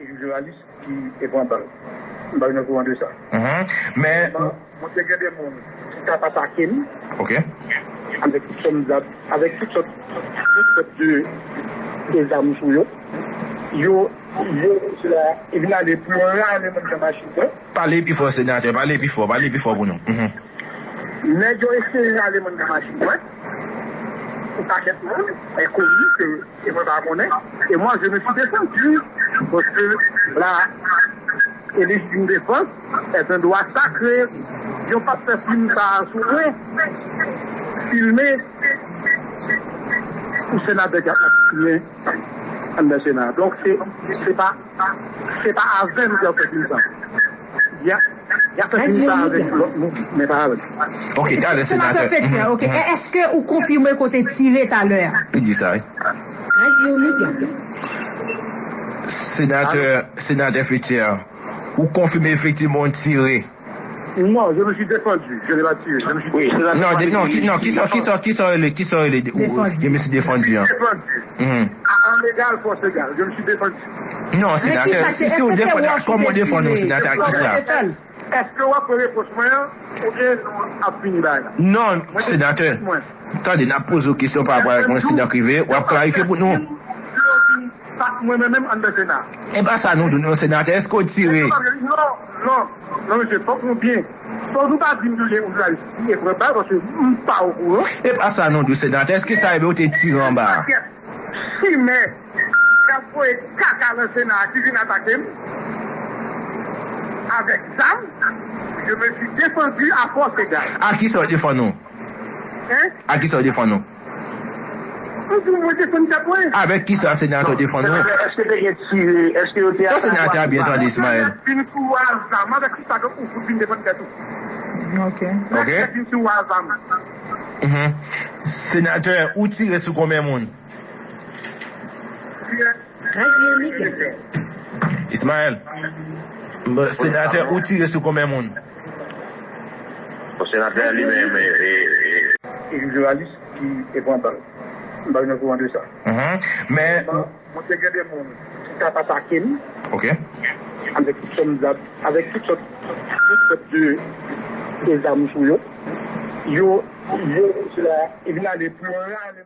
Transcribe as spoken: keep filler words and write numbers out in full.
Yon jounalis ki te pran bal. M pa vin okouran de sa. Mhm. Men, mwen te gen de moun ki t ap atake m. Ok. Avèk tout sòt zam, avèk tout sòt, tout sòt de, de zam sou yo. Yo, yo, sila, e vin ale pou yo rale mwen nan machin mwen. Pale pi fò, senatè, pale pi fò, pale pi fò pou nou. Mhm. Nèg yo eseye rale mwen nan machin mwen. Pou pakèt moun, enkoni ke, ke mwen pa konnen. Et moi, je me suis défendu. Parce que la, et légitime défense est un droit sacré. Yo p ap fè fim sa a sou mwen. Filme pou senatè k ap filme anndan Sena. Donk, se, se pa, se pa avè m y ap fè fim sa. Y a, y ap fè fim sa avèk lòt moun, men pa avè m. Ok, talè, senatè. Senatè Fethière, ok. Mhm. Èske ou konfime kote tire talè a? Li di sa, wi. Radio Mega. Senatè, senatè Fethière, ou konfime efektivman w tire? Non, je me suis défendu. Je n'ai pas tiré. Je me suis... Oui, c'est la... Non, de, non, ki, non, ki sa, ki sa, ki sa rele, ki sa rele, ou, je me suis défendu, hein. Défendu. Mhm. En égal, force égale. Je me suis défendu. Non, senatè, si, si ou defann, kòman ou defann ou, senatè, a ki sa? Èske w ap pran repons mwen an, oubyen nou ap fini bagay la? Non, senatè. Tande, n ap poze w kesyon pa rapò avèk yon ensidan k rive, w ap klarifye pou nou. Yo di, sa mwen menm menm anndan Sena. E pa sa nou di w non, senatè, èske w tire? Non, non, non, mesye, fòk nou byen. Fòk nou pa di m tounen yon jounalis ki te pran bal, paske m pa okouran. E pa sa nou di w, senatè, èske sa rive w te tire anba a? Pakèt chimè k ap voye kaka nan Sena a ki vin atake m avèk zam, je me suis défendu à force égale. A ki sa w defann ou? Hein? A ki sa w defann ou? Mwen di w mwen defann tèt mwen. Avèk ki sa senatè w defann ou? Èske te gen tire? Èske yo te... Senatè a byen tande, Ismaël. Vin sou w a zam. Avèk ki sa ke ou fout vin defann tèt ou? Ok. Ok. Vin sou w a zam. Mhm. Senatè, ou tire sou konbyen moun? Ismaël, senatè, ou tire sou konbyen moun? Bon, senatè a li menm, e, e, e, e yon jounalis ki te pran bal. M pa vin okouran de sa. Mhm. Men, mwen te gen de moun ki t ap atake m. Ok. Avèk tout sòt zam, avèk tout sòt, tout sòt de, de zam sou yo. Yo, yo, sila, e vin ale pou yo rale